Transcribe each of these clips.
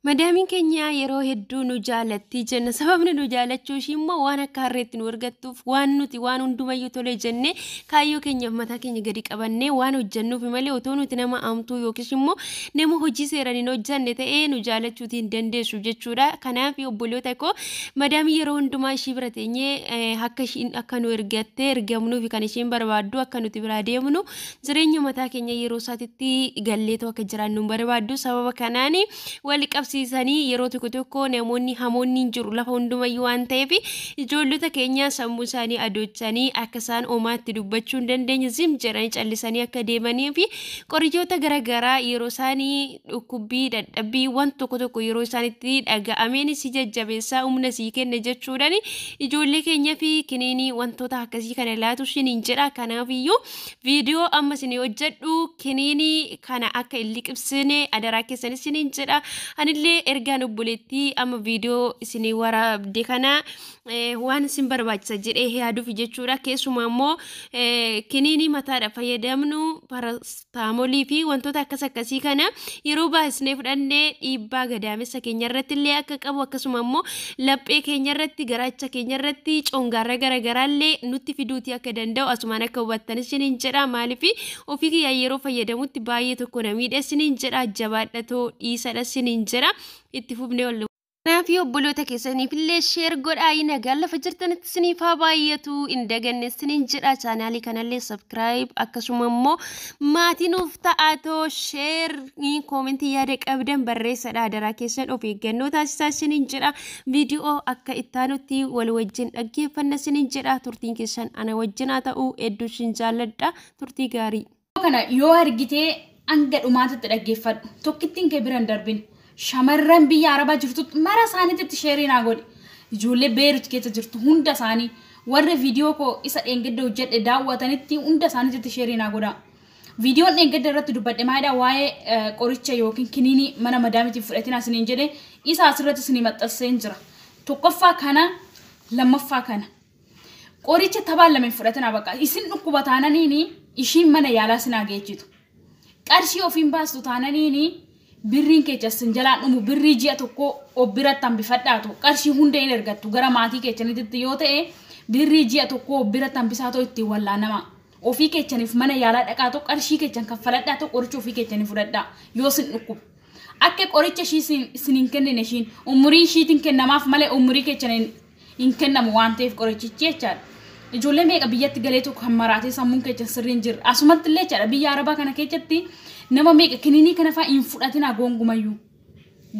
Madaamiin keenya yeroo hedduu nu jaalatti jenna. Sababni nu jaalachuu ishii immoo waan akka harreetti nu argattuuf, waan nuti waan hundumayyuu tole jennee kaayyoo keenyaaf mataa keenya gadi qabannee waan hojjennuuf malee, otoo nuti nama amtuu yookiis immoo nama hojii seeraan hin hojjenne ta'ee nu jaalachuutii hin dandeessu jechuudha. Kanaaf obboloota koo, madaamii yeroo hundumaa ishii bira teenyee akka ishiin akka nu ergattee ergamnuuf kan ishiin barbaaddu, akka nuti biraa deemnu, jireenya mataa keenya yeroo isaatitti galleetoo akka jiraannu hin barbaaddu. Sababa kanaan wal qabsiisanii yeroo tokko tokko namoonni hamoonni hin jiru lafa hundumayyuu waan ta'eef, ijoollota keenya sammuu isaanii adochanii akka isaan omaatti dubbachuu hin dandeenye zim jedhanii callisanii akka deemanii fi qorichoota garaagaraa yeroo isaanii dhukkubbii, dadhabbii, waan tokko tokko yeroo isaanitti dhaga'ameen si jajjabeessaa, humna sii kenna jechuudhaan ijoollee keenya fi kiniinii wantoota akkasii kana laatu isiniin jedha. Kanaaf iyyuu viidiyoo amma isin hojjedhu kiniinii kana akka hin liqimsine adaraa keessan isiniin jedha. Anillee ergaan obboleettii amma viidiyoo isinii waraabde kana waan isin barbaachisa jedhee yaaduuf jechuudha. Keessumaa immoo kiniinii mataadha fayyadamnu, parastaamoolii fi wantoota akkas akkasii kana yeroo baay'isnee fudhannee dhiibbaa gadaamessa keenya irratti illee akka qabu, akkasuma immoo laphee keenya irratti, garaacha keenya irratti, congaarra garaagaraa illee nutti fiduutii akka danda'u asumaan akka hubattan isiniin jedha. Maaliif ofii kiyyaa yeroo fayyadamutti baay'ee tokko na miidha isiniin jedha. Jabaadhatoo dhiisadha isiniin jedha. Itti fufnee ol. Kanaaf obboloota keessaniif illee share godhaa. Nagaan lafa jirtanitti isiniif haa baay'atu, hin daganne isiniin jedha. Chaanaalii kanallee subscribe, akkasuma immoo maatii nuuf ta'atoo, share, koomentii yaada qabdan barreessadha. Adaraa keessan of eeggannoo taasisaa isiniin jedha. Viidiyoo akka ittaanutti wal wajjin dhaggeeffanna isiniin jedha. Turtiin keessan ana wajjin haa ta'u, hedduu isin jaalladha, turtii gaarii. Kana yoo argitee hanga dhumaatitti dhaggeeffadhu. Tokkittiin kee bira hin darbin. Shamarran biyya Arabaa jirtu mara isaaniitti share naa godhi. Ijoollee Beerut keessa jirtu hunda isaanii, warra viidiyoo koo isa dheengadda hojjedhe daawwatanitti, hunda isaaniitti share naa godha. Viidiyoon dheengadda irratti dubbadhe maalidha? Waa'ee qoricha yookiin kiniinii mana madaamitiin fudhatina isiniin jedhe, isa asirratti isinii maxxanseen jira. Tokkoffaa kana, lammaffaa kana. Qoricha tabaan lama hin fudhatina baqa. Isin dhukkuba taananiini ishiin mana yaalaa sinaa geejjitu. Qarshii ofiin baastu taananiini birriin keessa sin jalaan dhumu, birrii ji'a tokko of biratti hambifadhaatu, qarshii hunda hin ergattu gara maatii keessanitti yoo ta'e, birrii ji'a tokko of biratti hambisaatoo ittiin wallaanama. Ofii keessaniif mana yaalaa dhaqaatoo, qarshii keessan kaffaladhaatoo, qoricha ofii keessanii fudhadhaa yoo sin dhukkubu. Akka qoricha ishii isin hin kennine, ishiin umurii ishiitiin kennamaaf malee umurii keessan hin kennamu waan ta'eef qorichichi jechaadha. Ijoollee meeqa biyyatti galee tokko kan maraatee sammuun keessan sirrii hin jirre. Asumatti illee jechaadha, biyya Arabaa kana keessatti nama meeqa. Kiniinii kana fa'aa hin fudhatinaa gongumayyuu.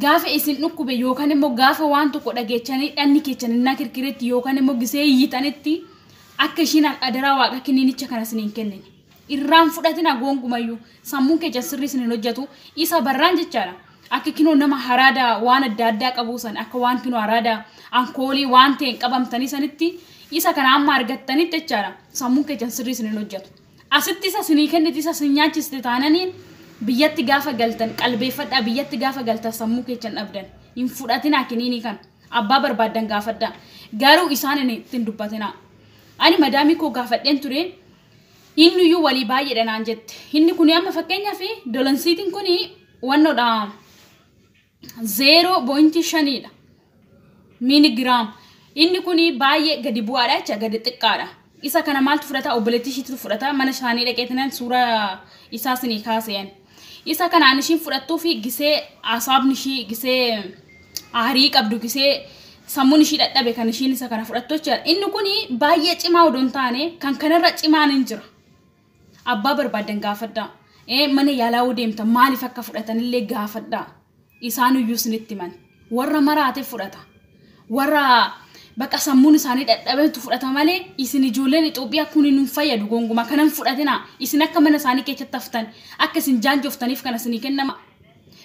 Gaafa isin dhukkube yookaan immoo gaafa waan tokko dhageechanii dhanni keessan innaa kirkiretti yookaan immoo gisee iyyitanitti, akka ishiin adaraa waaqa kiniinicha kana isin hin kennine. Irraan fudhatinaa gongumayyuu, sammuun keessan sirrii isin hin hojjetu. Isa barraan jechaadha. Akka kinoo nama haraada waan adda addaa qabu san, akka waan kinoo haraada ankoolii waan ta'een qabamtanii sanitti, isa kana amma argattanitti jechaadha. Sammuun keessan sirrii isin hin hojjetu. Asitti isa isinii kenniti, isa isin nyaachiste taananiin, biyyatti gaafa galtan qalbeeffadhaa, biyyatti gaafa galtan sammuu keessan dhabdan. Hin fudhatinaa kiniinii kana. Abbaa barbaaddan gaafadhaa. Garuu isaan hin ittiin dubbatinaa. Ani madaamii koo gaafadheen ture. Inni iyyuu walii baay'eedha naan jette. Inni kun amma fakkeenyaaf Dolonsiitiin kun wannoodha, 0.5dha. Miiligiraam. Inni kun baay'ee gadi bu'aadha jecha, gadi xiqqaadha. Isa kana maaltu fudhata? Obboleettii ishiitu fudhata. Mana isaanii dhaqeetinan suuraa isaa isinii kaaseen. Isa kanaan ishiin fudhattuu fi gisee asaabni ishii, gisee aarii qabdu, gisee sammuun ishii dadhabe kan ishiin isa kana fudhattu jechuudha. Inni kun baay'ee cimaa odoo hin taane kan kanarra cimaan hin jira. Abbaa barbaaddan gaafadhaa. Mana yaalaa yoo deemtan maaliif akka fudhatanillee gaafadhaa. Isaan iyyuu isinitti himan. Warra maraate fudhata. Warra bakka sammuun isaanii dadhabeetu fudhata malee isin ijoolleen Itoophiyaa kun hin fayyadu gonkumaa. Kanan fudhatina, isin akka mana isaanii keessatti haftan, akka isin jaanjoftaniif kana isinii kennama.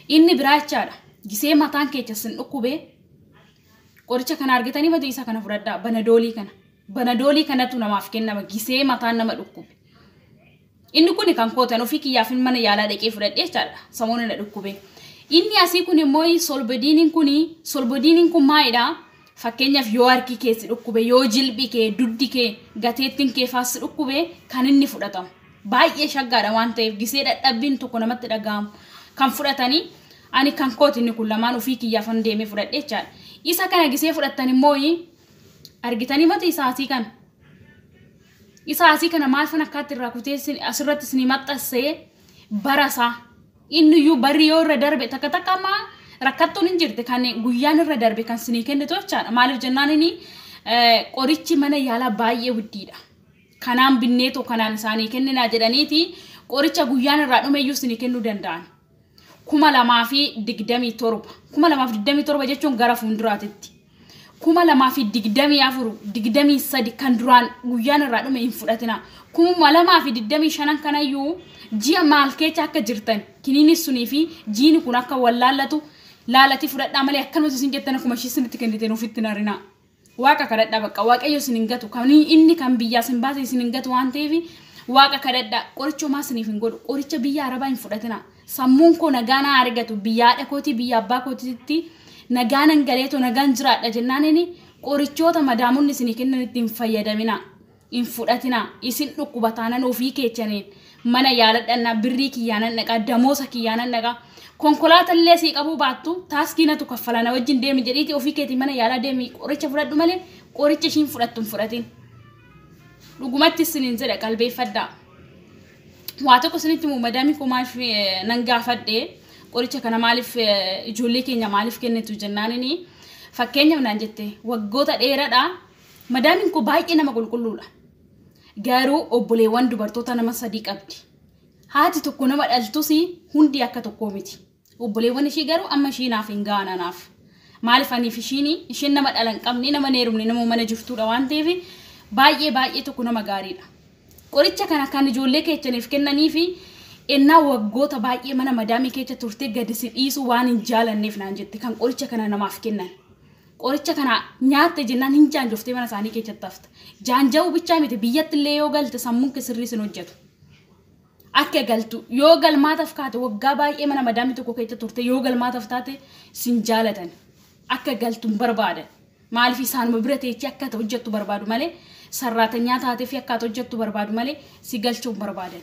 Inni biraa jechaadha. Gisee mataan keessa isin dhukkubee qoricha kana argitanii matu isa kana fudhadhaa, banadoolii kana. Banadoolii kanatu namaaf kennama gisee mataan nama dhukkube. Inni kun kan kootan ofii kiyyaaf mana yaalaa dhaqee fudhadhee jechaadha. Samuun na dhukkube. Inni asii kun immoo solbodiiniin kun, solbodiiniin kun maalidha? Fakkeenyaaf yoo harki kee si dhukkube, yoo jilbi kee, duddi kee, gateettiin kee faas si dhukkube kan inni fudhatamu. Baay'ee shaggaadha waan ta'eef gisee dadhabbiin tokko namatti dhaga'amu kan fudhatanii. Ani kan kooti inni kun lamaan ofii kiyyaafan deemee fudhadhe jechaadha. Isa kana gisee fudhattan immoo argitanii mati isa asii kana. Isa asii kana maal fan akkaatti irraa kutee asirratti isinii maxxansee barasaa. Inni iyyuu barri yoo irra darbe takka takka ammaa rakkattuun hin jirte kan guyyaan irra darbe kan isinii kennitu jechaadha. Maaliif jennaan inni qorichi mana yaalaa baay'ee guddiidha. Kanaan binneetoo kanaan isaanii kenninaa jedhaniiti qoricha guyyaan irraa dhume iyyuu isinii kennuu danda'an. 2027. 2027 jechuun gara fuulduraatitti. 2024, 23 kan duraan guyyaan irraa dhume hin fudhatina. 2025 kanayyuu ji'a maal keessa akka jirtan kiniinni sunii fi jiini kun akka wal laallatu laalati fudhadhaa malee akkanumatti isin jettan akkuma ishee isinitti kennite ofitti hin harinaa. Waaqa kadhadhaa bakka Waaqayyo isin hin gatu. Kan inni kan biyyaa isin baase isin hin gatu waan ta'eef Waaqa kadhadhaa. Qoricha homaa isiniif hin godhu. Qoricha biyya Arabaa hin fudhatina. Sammuun koo nagaa naa argatu. Biyya haadha kootii biyya abbaa kootiitti nagaa nan galeetoo nagaan jiraadha jennaan inni qorichoota madaamonni isinii kennanitti hin fayyadamina. Hin fudhatina. Isin dhukkuba taanan ofii keechaniin mana yaaladhannaa birrii kiyyaanan dhaqaa damoosa kiyyaanan dhaqaa. Konkolaataa illee sii qabuu baattu taaskii natu kaffala na wajjin deemi jedhiiti ofii keetii mana yaalaa deemi qoricha fudhadhu malee qoricha ishiin fudhattu hin fudhatin. Dhugumatti isiniin jedha qalbeeffadhaa. Waa tokko isinitti himu madaamii koo maaliif nan gaafadhe qoricha kana maaliif ijoollee keenya maaliif kennitu jennaanini fakkeenyaaf naan jette waggoota dheeraadha madaamiin koo baay'ee nama qulqulluudha. Garuu obboleewwan dubartoota nama sadii qabdi. Haati tokko nama dhaltus hundi akka tokkoo miti. Obboleewwan ishii garuu amma ishii naaf hin ga'an anaaf. Maaliif aniif ishiin isheen nama dhala hin qabne nama hin heerumne nama mana jirtuudha waan ta'eef baay'ee baay'ee tokko nama gaariidha. Qoricha kana kan ijoollee keechaniif kennanii fi ennaa waggoota baay'ee mana madaamii keessa turtee gadi si dhiisuu waan hin jaalanneef naan jette kan qoricha kana namaaf kennan. Qoricha kana nyaatte jennaan hin jaanjoftee mana isaanii keessatti hafta. Jaanja'uu bichaa miti biyyatti illee yoo galte sammuun kee sirrii sin hojjetu. Akka galtu yoo galmaataaf kaate waggaa baay'ee mana madaamii tokko keessa turte yoo galmaataaf taate sin jaalatan. Akka galtu hin barbaadan. Maaliif isaanuma bira teechee akka ati hojjettu barbaadu malee sarraatanyaa taatee fi akka ati hojjettu barbaadu malee si galchuu hin barbaadan.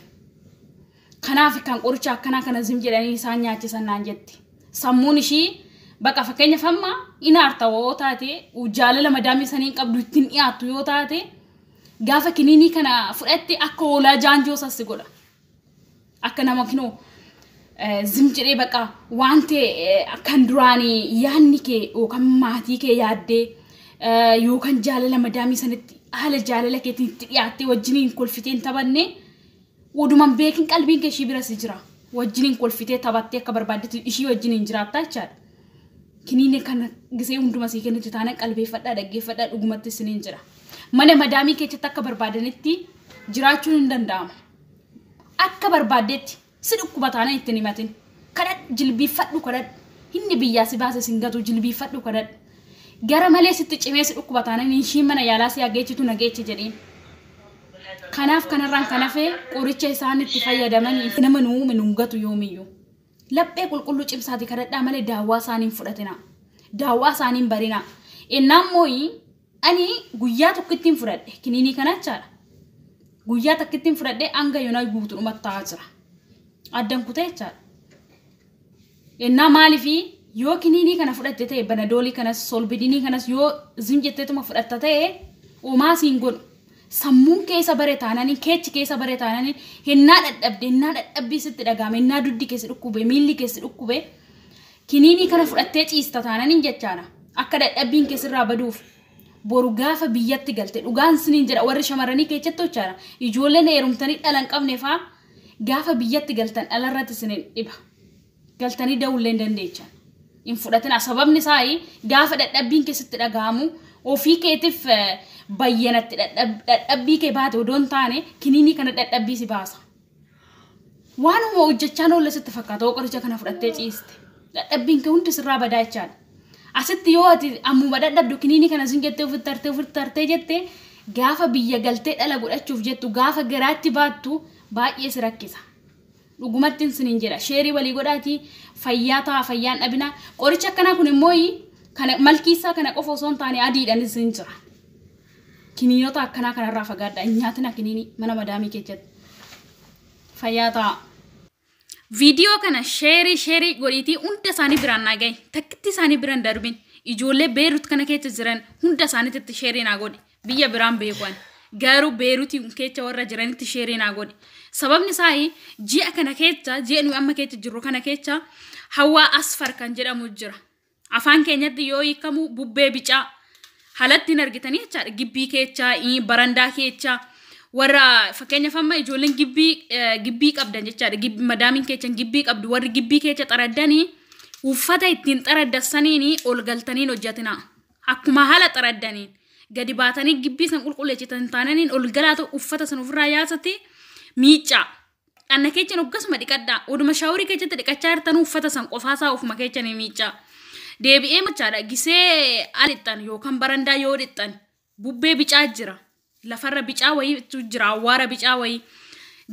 Kanaaf kan qoricha akkanaa kana zim jedhanii isaan nyaachisan naan jetti. Sammuun ishii bakka fakkeenyaaf amma inaarta yoo taate jaalala madaamii sanii hin qabdu ittiin dhiyaattu yoo taate gaafa kiniinii kana fudhatte akka hoolaa jaanjoo sassi godha. Akka nama kinoo zim jedhee bakka waan ta'e kan duraanii yaadni kee yookaan maatii kee yaaddee yookaan jaalala madaamii sanitti haala jaalala keetiin itti dhiyaattee wajjiniin kolfitee hin taphanne oduman beekin qalbiin kee ishii bira si jira. Wajjiniin kolfitee taphattee akka barbaaddetti ishii wajjiniin jiraattaa jechaadha. Kiniinii kana gisee hunduma sii kennitu taanaan qalbeeffadhaa dhaggeeffadhaa dhugumatti isiniin jira. Mana madaamii keessatti akka barbaadanitti jiraachuun hin danda'amu. Akka barbaaddetti si dhukkuba taanaan ittiin himatin. Kadhadhu jilbiiffadhu kadhadhu. Inni biyyaa si baase sin gatu jilbiiffadhu kadhadhu. Gara malee sitti cimee si dhukkuba taanaan ishiin mana yaalaa si hageechitu na geechi jedhiin. Kanaaf kanarraan kan hafe qoricha isaan itti fayyadamanii nama nu uume nu gatu yoomiyyuu. Laphee qulqulluu cimsaati kadhadhaa malee daawwaa isaanii hin fudhatina. Daawwaa isaanii hin barina. Innaan mooyi ani guyyaa tokkittiin fudhadhe kiniinii kana jechaadha. Guyyaa takkittiin fudhadhe hanga yoonaa guutuudhumatti ta'aa jira. Addan kutee jechaadha. Innaa maaliifi yoo kiniinii kana fudhatte ta'e banadoolii kanas solbidinii kanas yoo zim jetteetuma fudhatta ta'e homaa siin godhu. Sammuun keessa bare taananii keechi keessa bare taananii hennaa dadhabde hennaa dadhabbii sitti dhagahame hennaa duddi keessa dhukkube miilli keessa dhukkube kiniinii kana fudhattee ciista taananii jechaadha. Akka dadhabbiin keessirraa baduuf boru gaafa biyyatti galte dhugaan siniin jedha warri shamarranii keessatti jechaadha. Ijoolleen heerumtanii dhala hin qabne faa gaafa biyyatti galtan dhalarratti siniin dhiba. Galtanii da'uullee hin dandeechan. Hin fudhatina sababni isaa gaafa dadhabbiin keessatti dhagahamu ofii keetiif bayyanatti dadhabbii kee baate odoo hin taane kiniinii kana dadhabbii si baasa. Waanuma hojjechaan oolle sitti fakkaata yoo qoricha kana fudhattee ciiste. Dadhabbiin kee hundi sirraa badaa jechaadha. Asitti yoo ati ammuma dadhabdu kiniinii kana sin jettee ofitti tartee ofitti tartee jettee gaafa biyya galtee dhala godhachuuf jettu gaafa garaatti baattu baay'ee si rakkisa. Dhugumatti isiniin jedha sheerii walii godhaatii fayyaa ta'a fayyaan dhabina qoricha akkanaa kun immoo kana malkiisaa kana qofa osoo hin taane adiidhaanis hin jira. Kiniinota akkanaa kanarraa fagaadhaa hin nyaatina kiniinii mana madaamii keessatti. Fayyaa ta'a. Viidiyoo kana sheerii sheerii godhiitii hunda isaanii biraan naa gahi. Takkitti isaanii biraan darbin. Ijoollee Beerut kana keessa jiran hunda isaaniitti sheerii naa godhi. Biyya biraan beekuan. Garuu Beerutii keessa warra jiranitti sheerii naa godhi. Sababni isaa ji'a kana keessa, ji'a nuyi amma keessa jirru kana keessa hawaa asfar kan jedhamu jira. Afaan keenyatti yoo hiikamu bubbee bicaa. Halatti hin argitanii jechaadha. Gibbii keessa, barandaa keessa. Warra fakkeenyaaf amma ijoolleen gibbii qabdan jechaadha. Madaamiin keessan gibbii qabdu, warri gibbii keessa xaraddanii uffata ittiin xaraddassaniin ol galtaniin hojjetina. Akkuma haala xaraddaniin gadi baatanii gibbii san qulqulleessitan taananiin ol galaatu uffata san ofirraa yaasatti miicaa. Dhanna keessan akkasuma dhiqadhaa. Oduma shaaworii keessatti dhiqachaa jirtan uffata san qofaasaa ofuma keessanii miicaa. Deebi'ee machaadha gisee alixxan yookaan barandaa yoo dhixxan bubbee bicaa jira. Lafarra bicaa wayiitu jira, awwaara bicaa wayii.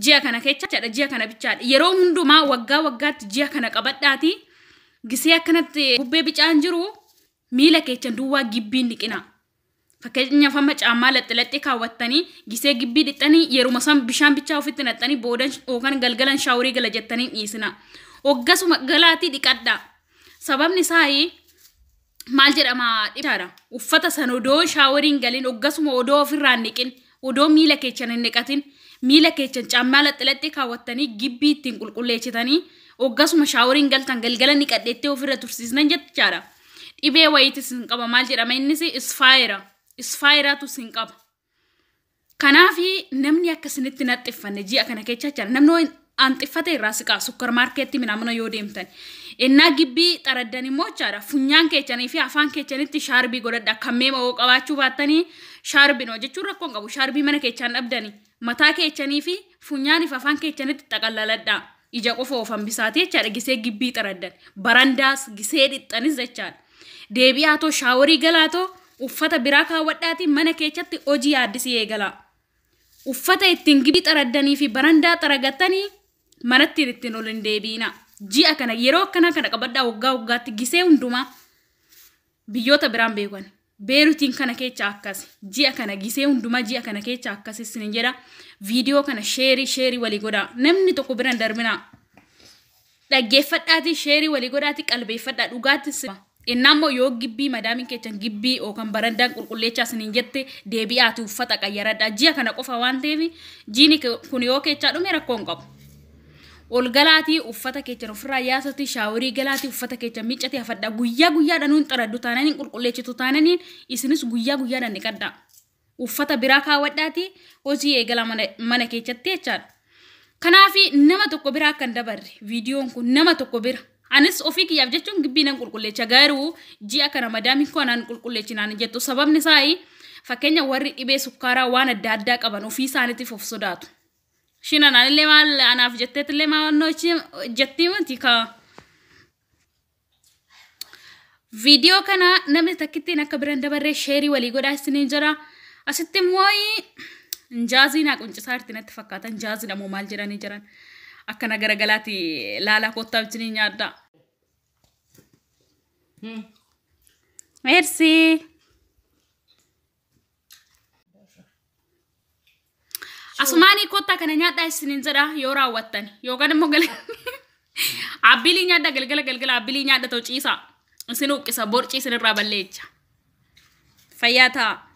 Ji'a kana keessa jechaadha, ji'a kana bichaadha. Yeroo hundumaa waggaa waggaatti ji'a kana qabadhaati. Gisee akkanatti bubbee bicaan jiru miila keessan duwwaa gibbiin dhiqina. Fakkeenyaaf amma caammaa laxxilaxxee kaawwattanii gisee gibbii dhixxanii yeruma san bishaan bichaa ofitti naqxanii boodan yookaan galgalan shaaworii gala jettanii dhiisina. Hoggasuma galaatii dhiqadhaa. Sababni isaa maal jedhama dhiqaadha. Uffata san odoo shaaworiin galin hoggasuma odoo ofirraa hin dhiqin, odoo miila keessan hin dhiqatin, miila keessan caammaa laxxilaxxee kaawwattanii gibbii ittiin qulqulleessitanii hoggasuma shaaworiin galtan galgala niqadheettee ofirra tursiisnan jechaadha. Dhibee wayiitis hin qaba, maal jedhama innis isfaayira. Isfaayiraatu sin qaba. Kanaafi namni akka isinitti naxxiffanne ji'a kana keessa jechaadha. Namni anxiffate irraa siqaa sukkar maarkeetti minaamuna yoo deemtan. Innaa gibbii xaraddan immoo jechaadha. Funyaan keessanii fi afaan keessanitti shaarbii godhadha. Kan meema oo qabaachuu baattanii shaarbii noo jechuun rakkoon qabu. Shaarbii mana keessaan dhabdanii mataa keessanii fi funyaaniif afaan keessanitti xaqallaladha. Ija qofa of hambisaati jechaadha. Gisee gibbii xaraddan. Barandaas gisee dhixxanis jechaadha. Deebi'aatoo shaaworii galaatoo uffata biraa kaawwadhaati mana keessatti hojii yaaddisii eegalaa. Uffata ittiin gibbii xaraddanii fi barandaa xaragattanii manatti ittiin ol hin deebiina. Ji'a kana yeroo akkanaa kana qabadhaa waggaa waggaatti gisee hundumaa biyyoota biraan beekan. Beerutiin kana keessa akkas. Ji'a kana gisee hundumaa ji'a kana keessa akkas isin jedha. Viidiyoo kana sheerii sheerii walii godhaa. Namni tokko biraan darbinaa. Dhaggeeffadhaatii sheerii walii godhaatii qalbeeffadhaa dhugaatti. Innaa immoo yoo gibbii madaamiin keessan gibbii yookaan barandaan qulqulleechaa isiniin jette deebi'aati uffata qayyaradhaa. Ji'a kana qofa waan ta'eef jiini kun yoo keessaa dhume rakkoo hin qabu. Ol galaatii uffata keessan ofirraa yaasati shaaworii galaatii uffata keessan miiccatee hafadhaa. Guyyaa guyyaadhaan nuun xaraddu taananiin qulqulleessitu taananiin isinis guyyaa guyyaadhaan dhiqadhaa. Uffata biraa kaawwadhaatii hojii eegalaa mana keessatti jechaadha. Kanaafi nama tokko biraa akka hin dabarre viidiyoon kun nama tokko bira. Anis ofii kiyyaaf jechuun gibbii nan qulqulleecha, garuu ji'a kana madaamiin koo anaan qulqulleechinaan jettu. Sababni isaa fakkeenya warri dhibee sukkaaraa waan adda addaa qaban ofii isaaniitiif of sodaatu. Shin anaanillee maal anaaf jetteetillee maal jettii miti ka. Viidiyoo kana namni takkittiin akka biraan dabarree sheerii walii godhaa isiniin jira. Asitti immoo njaazii naa quncisaa jirti natti fakkaata. Njaazii ammoo maal jedhanii jiran. Akkana garagalaati laalaa kottaa wajjiniin nyaadhaa. Merci. Asumaanii kottaa kana nyaadhaa isiniin jedha yoo raawwattan yookaan immoo abbilii nyaadhaa galgala galgala abbilii nyaadha ta'u ciisaa. Isin uqqisa borcii isinirraa balleecha. Fayyaa ta'a.